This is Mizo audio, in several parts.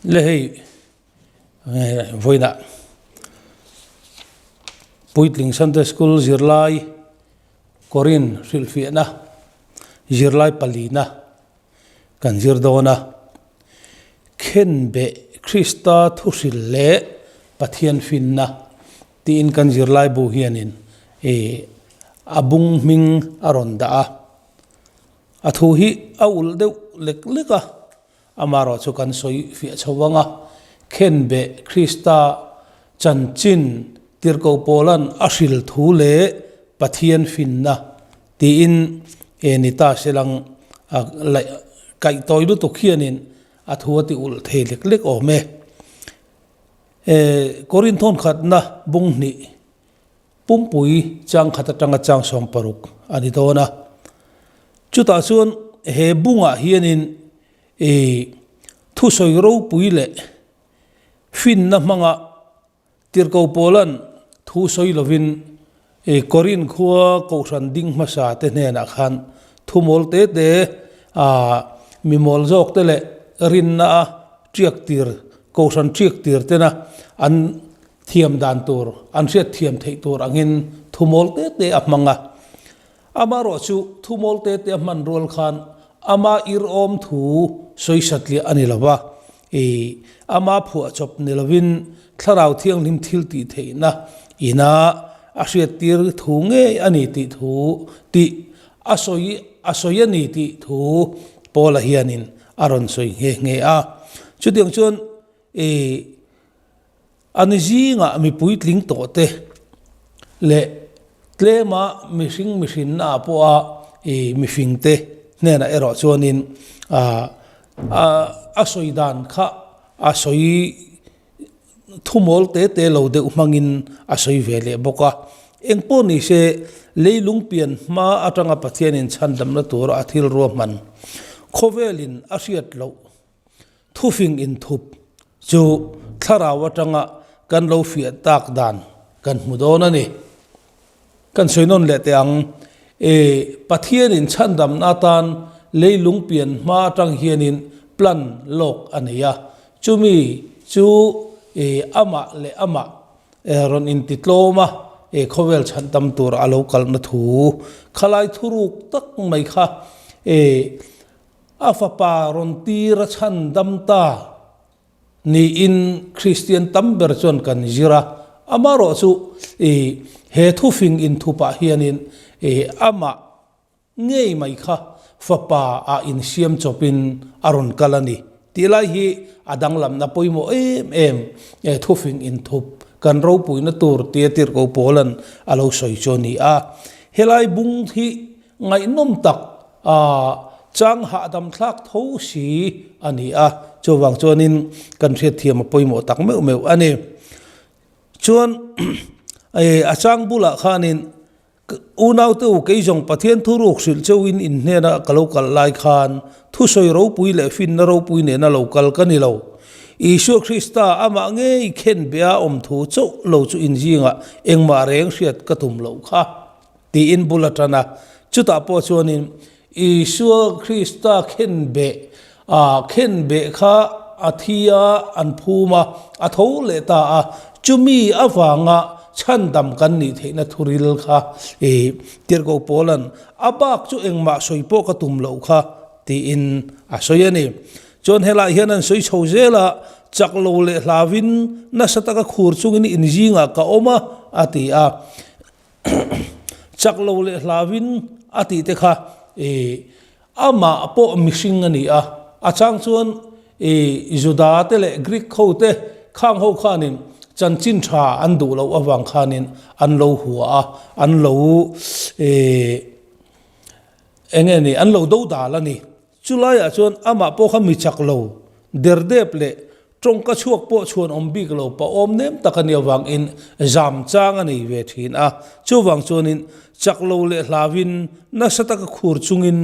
Le hei vawiinah Puitling Sunday School zirlai Korin hrilhfiahna zirlai palina kan zir dawn a, Khenbeh Krista thuhril leh Pathian finna tiin kan zirlai bu hianin ih a bung hming a rawn dah a, a thu hi a ulh deuh lek lek a, amaherawh chu kan sawi fiah chho vang a, Khenbeh Krista chanchin Tirhkoh Paula'n a hril thu leh Pathian finna Tiin e ni ta selang a laih kaih tawi lutuk hianin a thu a ti ulh thei lek lek awm e. E Korinthon khatna bung hnih pumpui chang khat atanga chang 16 a ni dawn a. Chutah chuan he bungah hianin e thusawi ropui leh finna hmanga Tirhkoh Paula'n thu sawi lovin Korin khua kohhran ding hmasa te hnenah khan thu mawl te te a mi mawl zawk te leh rinna a tiak tir kohhran tiak tir tena an thiam dan tur an hriat thiam theih tur angin thu mawl te te a hmang a. Amaherawh chu thu mawl te te a hman rual khan ama irawm thu sawi satliah a ni lo va, i ama phuahchawp ni lovin Thlarau Thianghlim thil tih theihna ina a hriattir thu ngei a ni tih thu tih a sawi a sawi a ni tih thu Paula hianin a rawn sawi nghe nghe a. Chutiang chuan i A ni zingah mipui tling tawh te leh tlema mihring mihrinna ah pawha i mifing te hnenah erawh chuanin a sawi dan kha a sawi thumawl te te lo deuh hmangin a sawi ve leh bawk a. Engpawh ni se leilung pian hma atanga Pathianin chhandamna tura a thil ruahman khawvelin a hriat loh Thufing inthup chu thlarau atanga kan lo fiah tak dan kan hmu dawn a ni. Kan sawi nawn leh teh ang, e Pathianin chhandamna atan leilung pian hma atang hianin plan lawk a nei a, chumi chu e amah leh amah rawn intitlawm a, e khawvel chhandam tur a lo kalna thu khalai thuruk tak mai kha e A fapa rawn tir a chhan dam ta niin Kristian tam ber chuan kan zir a. Amaherawh chu i he thufing inthupah hianin i amah ngei mai kha fapa ah insiam chawpin a rawn kal a ni tih lai hi a danglamna pawimawh em em e thufing inthup kan ropuina tur tia Tirhkoh Paula'n a lo sawi chu a ni a. Helai bung hi Ngaihnawm tak a chang hahdam thlak tho si a ni a, chuvang chuanin kan hriatthiam a pawimawh tak meuh meuh a ni. Chuan a chang bulah khanin unaute u kei zawng Pathian thuruk hrilh cheuhin in hnena ka lo kal lai khan thusawi ropui leh finna ropui nena lo kal ka ni lo. Isua Krista amah ngei khen bia awm thu chauh lo chu inzingah engmah reng hriat ka tum loh kha. Tiin bul a tan a. Chutah pawh chuanin Isua Krista khenbeh, a khenbeh kha a thi a, an phum a, a tho leh ta a. Chumi avanga chhandam kan nih theihna thuril kha i Tirhkoh Paula'n a bak chu engmah sawi pawh ka tum loh kha tiin a sawi a ni. Chuan helaiah hian an sawi chho zel a, chak lo leh hlauvin nasa taka khur chungin inzingah ka awm a, a ti a. Chak lo leh hlauin a tih te kha i amah pawh mihring a ni a, a chang chuan i Juda te leh Greek ho te khang ho khanin chanchin tha an duh loh avang khanin an lo hua a, an lo i eng nge ni an lo do dal a ni. Chulaiah chuan amah pawh kha mi chak lo, derdep leh tawngka chhuak pawh chhuan awm bik lo pawhawm nem tak a nih avangin zam chang a nei ve thin a. Chuvang chuanin chak lo leh hlauin nasa taka khur chungin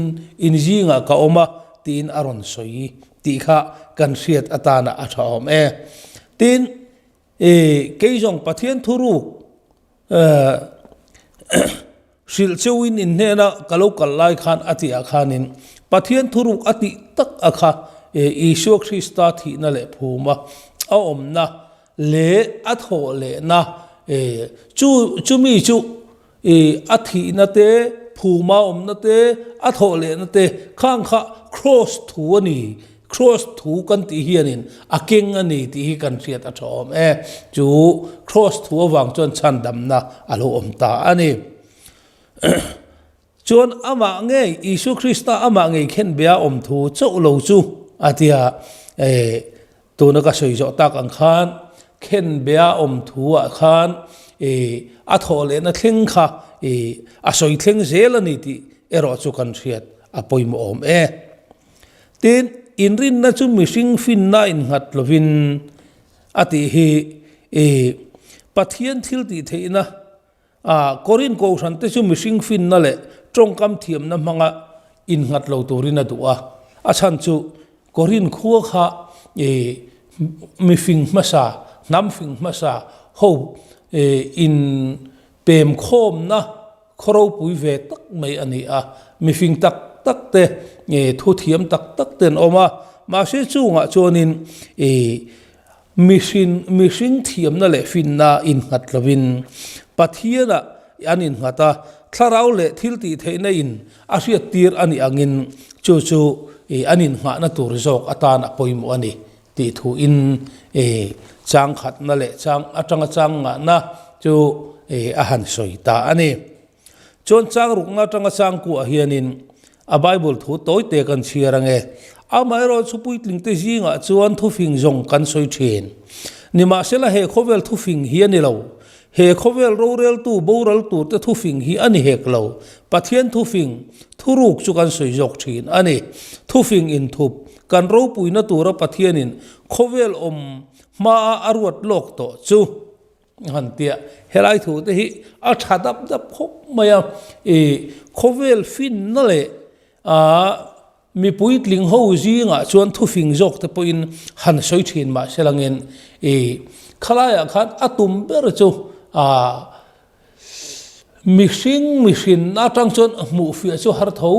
inzingah ka awm a tiin a rawn sawi tih kha kan hriat atana a tha awm e. Tin, kei zawng Pathian thuruk Hrilh cheuhin in hnena ka lo kal lai khan a tih ah khanin Pathian thuruk a tih tak a kha Isua Krista thihna leh phuma a awmna leh a thawh lehna chu chumi chu a thihna te, phuma awmna te, a thawh lehna te khang kha Kraws thu a ni, Kraws thu kan tih hianin a keng a ni tih hi kan hriat a tha awm e. Chu Kraws thu avang chuan chhandamna a lo awm ta a ni. Chuan amah ngei, Isua Krista amah ngei khen bia awm thu chauh lo chu a ti a, e, tuna ka sawi zawh tak ang khan khen bia awm thu ah khan e, a thawh lehna thleng kha e, a sawi thleng zel a ni tih erawh chu kan hriat a pawimawh awm e. Tin, inrinna chu mihring finna innghat lovin a tih hi e, Pathian thil tih theihna A, Korin kohhran te chu mihring finna leh tawngkam thiamna hmanga innghat lo turin a duh a. A chhan chu Korin khua kha e mifing hmasa, hnam fing hmasa ho e in pem khawmna khaw ropui ve tak mai a ni a. Mifing tak tak te e thu thiam tak tak te an awm a. Mahse chungah chuanin e Mihrin, mihring thiamna leh finna innghat lovin Pathianah an innghat a, thlarau leh thiltih theihna in a hriattir a nih angin chu chu an innghahna tur zawk atan a pawimawh a ni tih thu in chang khatna leh chang atanga chang ngahna chu a han sawi ta a ni. Chuan chang rukna atanga chang kuah hianin a Bible thu tawite kan chhiar ange. Amaherawh chu puitlingte zingah chuan thufing zawng kan sawi thin. Nimahsela he khawvel thufing hi a ni lo. He khawvel roreltu boral turte thufing hi a ni hek lo. Pathian thufing, thuruk chu kan sawi zawk thin a ni. Thufing inthup, kan ropuina tura Pathianin khawvel awm hmaa a ruat lawk tawh chu. Han tia helai thu te hi a tha dap dap khawp mai a, i khawvel finna leh ah mipui tling ho zingah chuan thufing zawk te pawhin han sawi thin mah se langin i khalaiah khan a tum ber chu ah mihring mihrin atang chuan hmuh fiah chu har tho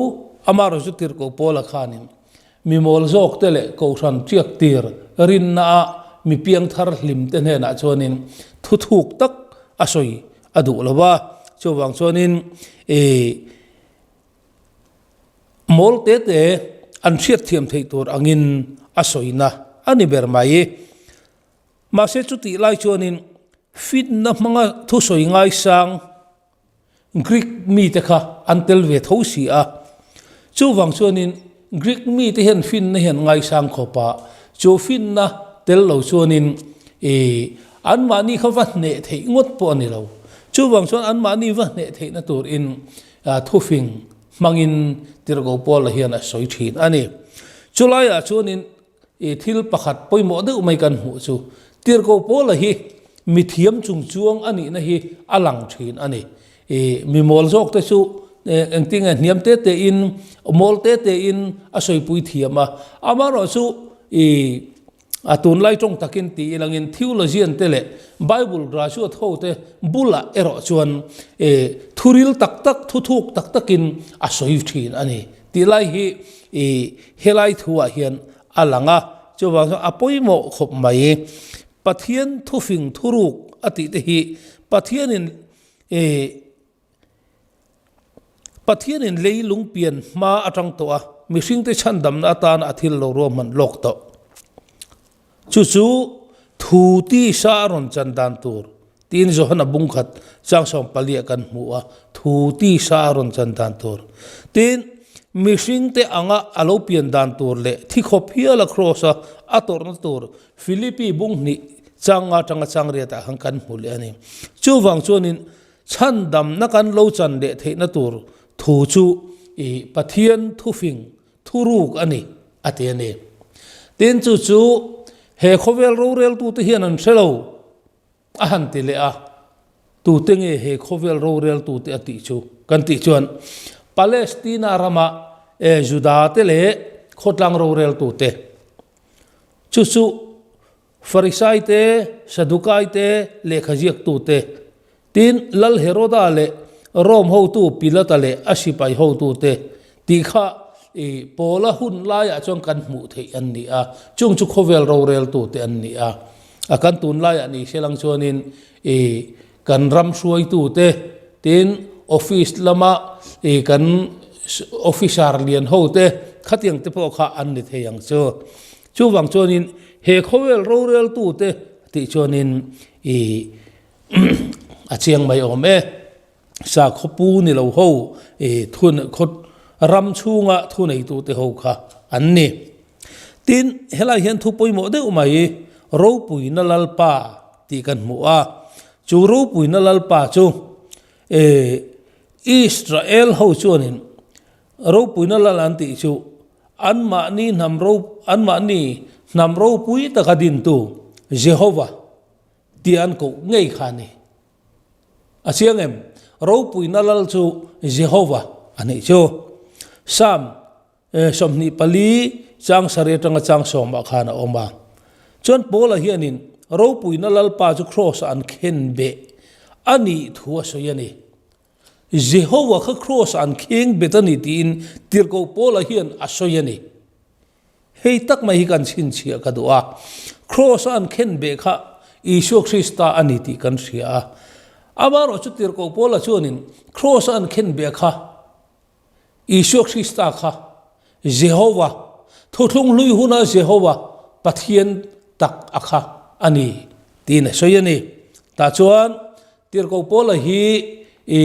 amaherawhchu chu tirhkoh pawla khanin Mi mawl zawk te leh kohhran tiak tir rinna ah mi piangthar hlim te hnenah chuanin thu thuk tak a sawi a duh lo va, chuvang chuanin ih mawl te te an hriatthiam theih tur angin a sawina a ni ber mai. Mahse chutih lai chuanin fitna hmanga thusawi ngaisang Greek mite kha an tel ve tho si a. Chuvang chuanin Greek mite hian finna hian ngaisang khawp a, chu finna tel lo chuanin ih anmahni kha va hneh theih ngawt pawh a ni lo. Chuvang chuan anmahni va hneh theihna turin thufing hmangin Tirhkoh Paula hian a sawi thin a ni. Chulaiah chuanin I thil pakhat pawimawh deuh mai kan hmuh chu Tirhkoh Paula hi mi thiam chung chuang a nihna hi a lang thin a ni. I mi mawl zawk te chu engtinge hniam te te in, mawl te te in a sawipui thiam a. Amaherawh chu i a tunlai tawng takin ti ilangin theologian te leh Bible graduate ho te bulah erawh chuan i thuril tak tak, thuthuk tak takin a sawi thin a ni. Tih lai hi i helai thu ah hian a lang a, chuvang chuan a pawimawh khawp mai. Pathian thufing thuruk a tih te hi Pathianin i Pathianin leilung pian hma atang tawh a, mihringte chhandamna atana a thil lo ruahman lawk tawh. Chu chu thu tisa a rawn chan dan tur tiin Johana bungkhat changsawm paliah kan hmu a, thu tisa a rawn chan dan tur tiin mihringte anga a lo pian dan tur leh thi khawp hiala kraws-a a tawrhna tur Philippi bung hnih chang nga tanga chang riatah khan kan hmu leh a ni. Chuvang chuanin chhandamna kan lo chan leh theihna tur thu chu i Pathian thufing Thuruk a ni, a ti a ni. Tin, chu chu he khawvel roreltute hian an hre lo, a han ti leh a. Tute nge he khawvel roreltute a tih chu? Kan tih chuan Palestina rama Judate leh khawtlang roreltute. Chu chu Farisai te, Sadukai te, lehkha ziaktu te, tin Lal Heroda leh Rom hotu Pilata leh a sipai hotu te tih kha. I Paula hun laiah chuan kan hmuh theih an ni a, chung chu khawvel roreltute an ni a. A kan tunlaiah ni hrelang chuanin i kan ram hruaitute tin office lama i kan officer lian hote khatiang te pawh kha an ni thei ang chu. Chuvang chuanin he khawvel roreltute tih chuanin i a chiang mai awm e. Sakhaw pu ni lo ho i thun khaw ram chhunga thuneitute ho kha an ni. Tin, helai hian thu pawimawh deuh mai Ropuina Lalpa tih kan hmu a, chu Ropuina Lalpa chu e Israel ho chuanin Ropuina Lal an tih chu anmahni hnam ro anmahni hnam ropui taka dintu Jehova tih an koh ngei kha a ni. A chiang em? Ropuina Lal chu Jehova a nih chu. Psalm 24 chang sarih atanga chang sawmah khan a awm a. Chuan Paula hianin ropuina Lalpa chu kraws-ah an khen beh a nih thu a sawi a ni. Jehova kha kraws-ah an kheng bet a ni tiin Tirhkoh Paula hian a sawi a ni. Hei tak mai hi kan chhinchhiah ka duh a, Kraws-a an khen beh kha Isua Krista a ni tih kan hria a. Amaherawh chu Tirhkoh Paula chuanin Kraws-a an khen beh kha Isua Krista kha Jehova, thuthlung hlui huna Jehova Pathian tak a kha a ni tiin a sawi a ni. Tah chuan Tirhkoh Paula hi i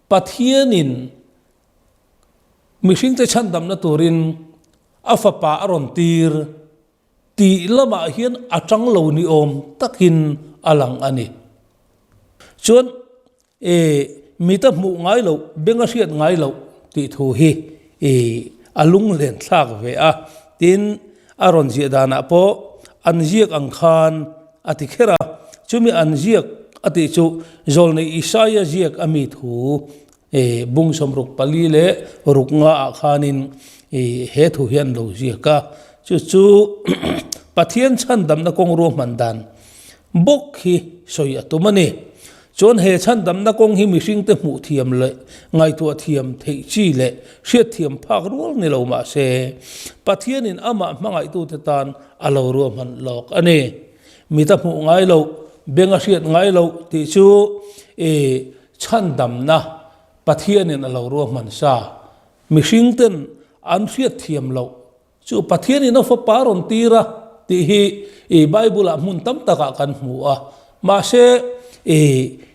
Pathianin Mihringte chhandamna turin a fapa a rawn tir tih lamah hian a tang lo ni awm takin a lang a ni. Chuan e mita hmuh ngai loh, benga hriat ngai loh tih thu hi e a lunglen thlak ve a. Tin, a rawn ziah danah pawh an ziak ang khan a ti kher a. Chumi an ziak a tih chu Zawlnei Isaia ziak a mi thu E bung 64 leh ruk nga ah khanin e he thu hi an lo ziak a, chu chu Pathian chhandamna kawng ruahman dan bawk hi sawi a tum a ni. Chuan he chhandamna kawng hi mihringte hmuh thiam leh ngaihtuah thiam theih chi leh hriat thiam phak rual ni lo mah se, Pathianin amah hmangaihtute tan a lo ruahman lawk a ni. Mit a hmuh ngai loh, beng a hriat ngai loh tih chu e Chhandamna Pathianin a lo ruahman sa, mihringten an hriatthiam loh chu Pathianin a fapa rawn tir a tih hi i Bible-ah hmun tam takah kan hmu a. Mahse, i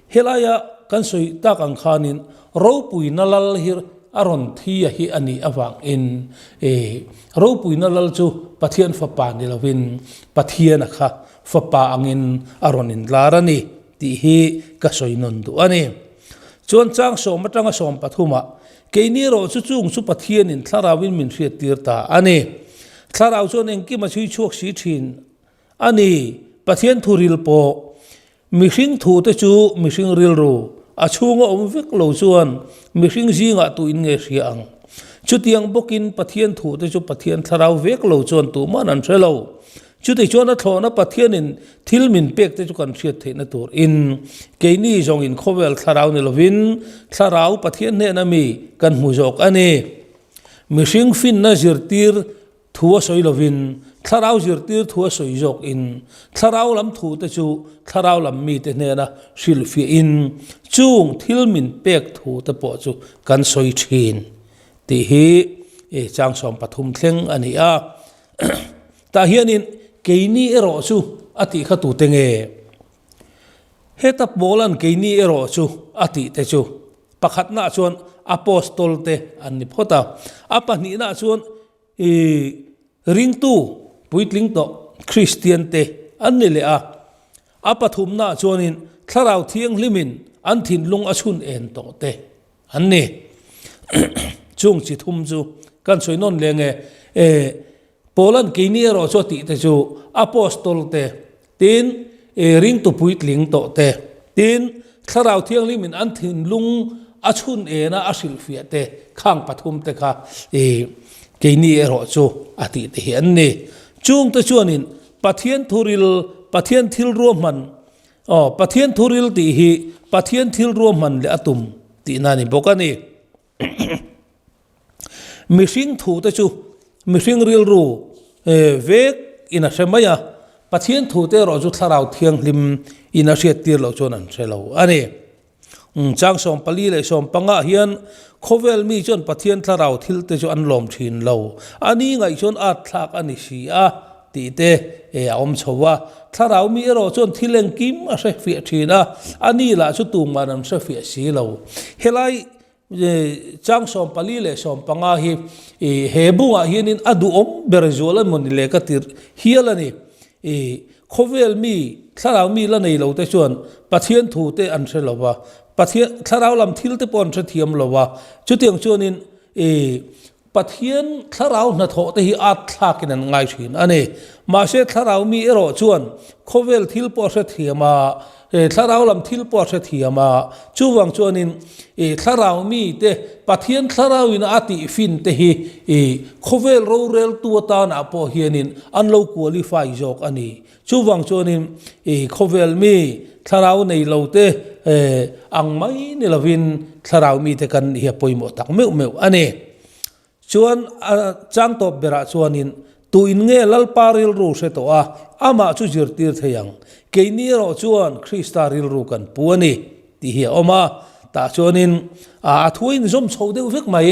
helaia kan sawi tak ang khanin ropuina lal hi a rawn thi a hi a nih avangin i ropuina lal chu Pathian fapa ni lovin Pathiana kha fapa angin a rawn inlar a ni. Tih hi ka sawi nawn duh a ni. Chuan chang sawm atanga sawm pathumah, Keini erawh chu chung chu Pathianin Thlarauin min hriattir ta a ni. Thlarau chuan engkim a chhui chhuak si thin a ni. Pathian thu ril pawh, mihring thute chu mihring rilru a chhunga awm vek lo chuan mihring zingah tuin nge hria ang? Chutiang bawkin Pathian thute chu Pathian Thlarau vek lo chuan tuman an hre lo. Chutichuan a thlawhna Pathianin thil min pek te chu kan hriat theihna tur in keini zawngin khawvel thlarau ni lovin thlarau Pathian hnena mi kan hmu zawk a ni. Mihring finna zirtir thu a sawi lovin thlarau zirtir thu a sawi zawk in thlarau lam thu te chu thlarau lam mite hnena hrilhfiah in chung thil min pek thu te pawh chu kan sawi thin tih hi chang 13 thleng a ni a. Tah hianin keini erawh chu a tih kha tute nge? Heta Paula'n keini erawh chu a tih te chu pakhatnaah chuan Apostol te an ni phawt a, a pahnihnaah chuan i ringtu puitling tawh Kristian te an ni leh a, a pathumnaah chuanin Thlarau Thianghlimin an thinlung a chhun en tawh te An ni. Chung chi thum chu kan sawi nawn leng e. E, Paula'n keini erawh chu a tih te chu Apostol te, tin e, ringtu puitling tawh te, tin Thlarau Thianghlimin an thinlung a chhun ena a hrilhfiah te, khang pathum te kha e, keini erawh chu a tih te hi an ni. Chung te chuanin Pathian thuril, Pathian thil ruahman Aw, Pathian thuril tih hi Pathian thil ruahman leh a tum tihna a ni bawk a ni. Mihring thu te chu mihring rilru vek in a hre mai a, Pathian thu te erawh chu Thlarau Thianghlim in a hriattir loh chuan an hre lo a ni. Chang 14 leh 15 ah hian khawvel mi chuan Pathian Thlarau thil te chu an lawm thin lo, a ni ngaih chuan at thlak a ni si a tih te a awm chho a. Thlarau mi erawh chuan thil engkim a hre fiah thin a, a ni lah chu tumah an hre fiah si lo. Helai Chang 14 leh 15 hi he bungah hianin a duhawm ber zual a mawni le ka tirh hial a ni. Khawvel mi, thlarau mi la nei lo te chuan Pathian thu te an hre lo va, Pathian, thlarau lam thil te pawh an hre thiam lo va, chutiang chuanin Pathian thlarau hnathawh te hi at thlakin an ngai thin a ni. Mahse thlarau mi erawh chuan khawvel thil pawh a hre thiam a, thlarau lam thil pawh a hre thiam a. Chuvang chuanin thlarau mi te Pathian thlarauin a tih fin te hi khawvel roreltu atanah pawh hianin an lo qualify zawk a ni. Chuvang chuanin khawvel mi thlarau nei lo te ang mai ni lovin thlarau mite kan nih hi a pawimawh tak meuh meuh a ni. Chuan a chang tawp berah chuanin tuin nge Lalpa rilru hre tawh a, amah chu zirtir thei ang. Keini erawh chuan Krista rilru kan pu a ni tih hi a awm a. Tah chuanin a thu a inzawm chho deuh vek mai.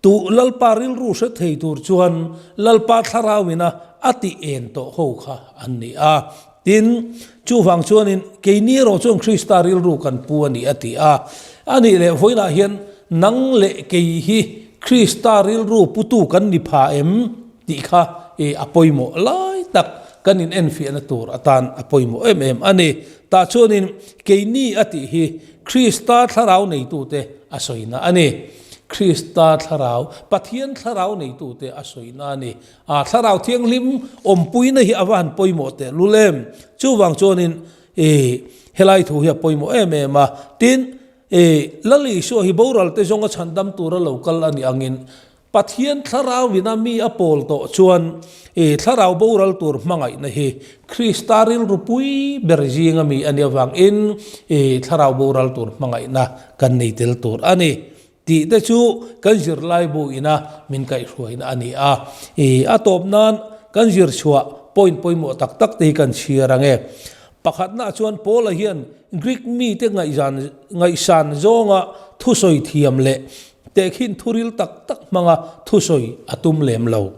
Tu Lalpa rilru hre thei tur chuan Lalpa thlarauina a tih en tawh ho kha an ni a. Tin, chuvang chuanin keini erawh chuan Krista rilru kan pu a ni a ti a. A nih leh vawiinah hian nang leh kei hi Krista rilru putu kan ni pha em tih kha a pawimawh lai tak kan inenfiahna tur atan a pawimawh em em a ni. Tah chuanin keini a tih hi Krista thlarau neitute a sawina a ni. Krista thlarau, Pathian thlarau neitute a sawina a ni. A thlarau thianghlim awmpuina hi a va han pawimawh teh lul em. Chuvang chuanin i helai thu hi a pawimawh em em a. Tin, i Lal Isua hi boral te zawnga chhandam tura lo kal a nih angin Pathian thlarauin a mi a pawl tawh chuan i thlarau boral tur hmangaihna hi Krista rilru pui ber zinga mi a nih avangin i thlarau boral tur hmangaihna kan nei tel tur a ni tih te chu kan zirlaibu ina min kaihhruaina a ni a. I a tawp nan kan zir chhuah point pawimawh tak tak te hi kan chhiar ang e. Pakhatnaah chuan Paula hian Greek mite ngaihzan ngaihsan zawnga thusawi thiam leh tehkhin thuril tak tak hmanga thusawi a tum lem lo.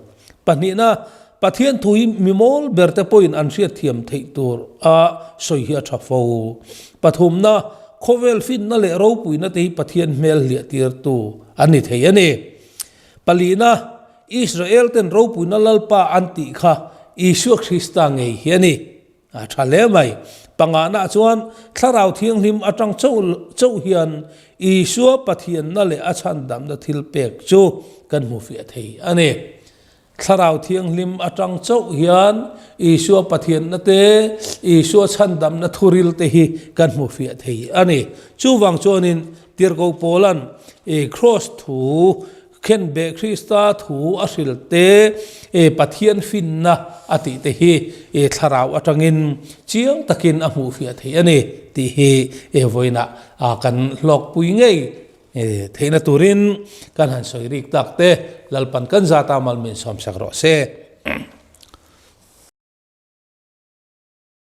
Pahnihna, Pathian thu hi mi mawl berte pawhin an hriatthiam theih tur a sawi hi a tha fo. Pathumna, khawvel finna leh ropuina te hi Pathian hmel hliah tirtu an ni thei a ni. Palina, Israel ten ropuina Lalpa an tih kha Isua Krista ngei hi a ni. A tha hle mai. Pangahna chuan Thlarau Thianghlim atang chauh chauh hian Isua Pathianna leh a chhandamna thil pek chu kan hmu fiah thei a ni. Thlarau Thianghlim atang chauh hian Isua Pathianna te, Isua chhandamna thuril te hi kan hmu fiah thei a ni. Chuvang chuanin Tirhkoh Paula'n Kraws thu Khenbeh Krista thu a hril te, Pathian finna a tih te hi thlarau atangin chiang takin a hmuhfiah thei a ni tih hi vawiinah kan hlawkpui ngei theihna turin kan han sawi rik tak te Lalpan kan zata mal min sawmsak rawh se.